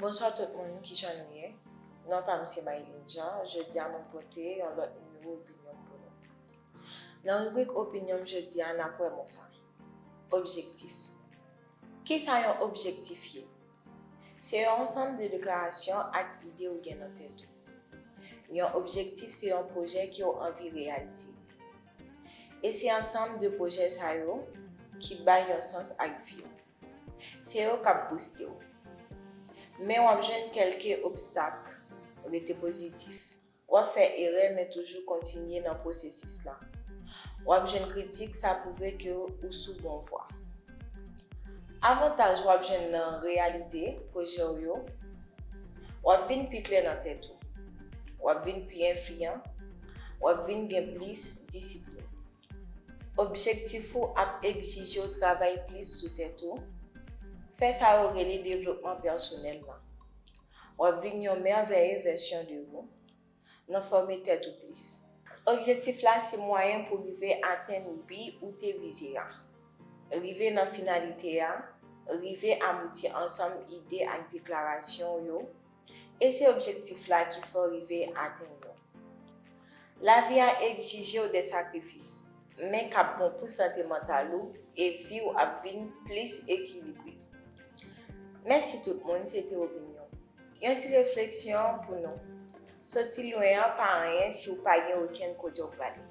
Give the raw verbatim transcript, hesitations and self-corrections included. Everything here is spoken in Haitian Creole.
Bonswa tout moun, kijan nou ye? Non pa m se Maïline Jean, jodi a mwen pote yon lòt nimewo opinyon pou nou. Nan ribrik opinyon m jodi a, n ap wè mo sa, objektif. Kisa yon objektif ye? Se yon ansanm de deklarasyon ak ide ou gen nan tèt ou. Yon objektif se yon pwojè ke w anvi reyalize. E se ansanm de pwojè sa yo ki bay yon sans ak vi w. Se yo k ap bouste w. Men w ap jwenn kèlke obstak. Rete pozitif. W ap fè erè, men toujou kontinye nan pwosesis la. W ap jwenn kritik, sa pwouve ke ou sou bon vwa. Avantaj w ap jwenn nan reyalize pwojè w yo, w ap vin pi klè nan tèt ou. W ap vin pi enfliyan. W ap vin gen plis disiplin. Objektif ou ap egzije w travay plis sou tèt ou. Fè sa yo rele devlopman pèsonèl la. W ap vin yon mèvèye vèsyon de ou. Nan fòme tèt ou plis. Objektif la se mwayen pou rive atenn bi ou te vize a. Rive nan finalite a, rive abouti ansanm ide ak deklarasyon w yo, e se objektif la ki fè w rive atenn yo. Lavi a egzije w de sakrifis, men k ap bon pou sante mantal ou e vi w ap vin plis ekilibre. Mèsi tout moun, se te opinyon. Yon ti refleksyon pou nou. Soti lwen an pa anyen si w pa gen okenn kote w prale.